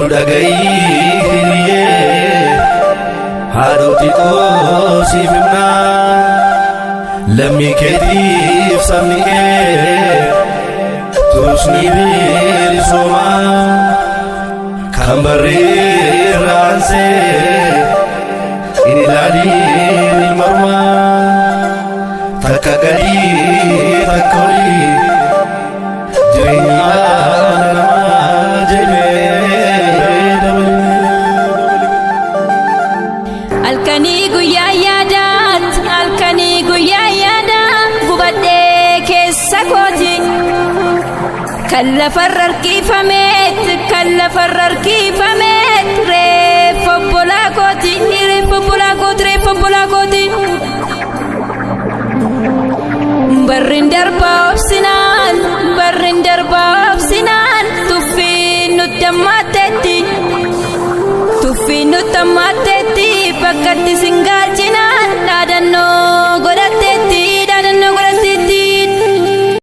Dhagayii hiriyyee, haadhoo xiqqoo siif himnaa, lammii keetiif sabni kee turusni bilisoomaa kan barreerraansee hin ilaaliin ilma takka gadii takka olii jireenya dhala namaa jedhee dabalee. Halkanii guyyaa yaadaat, halkanii guyyaa yaadaa, gubadhee keessa kooti. Kan lafarra harkifameet, kan lafarra harkifameet, reeffa obbolaa kooti, reeffa obbolaa kooti, reeffa obbolaa kooti. Barrin darbaa obsinaan, barrin darbaa obsinaan, tuffiin nutti hammaatteetti. Tuffiin nutti hammaatteetti bakkatti singaa.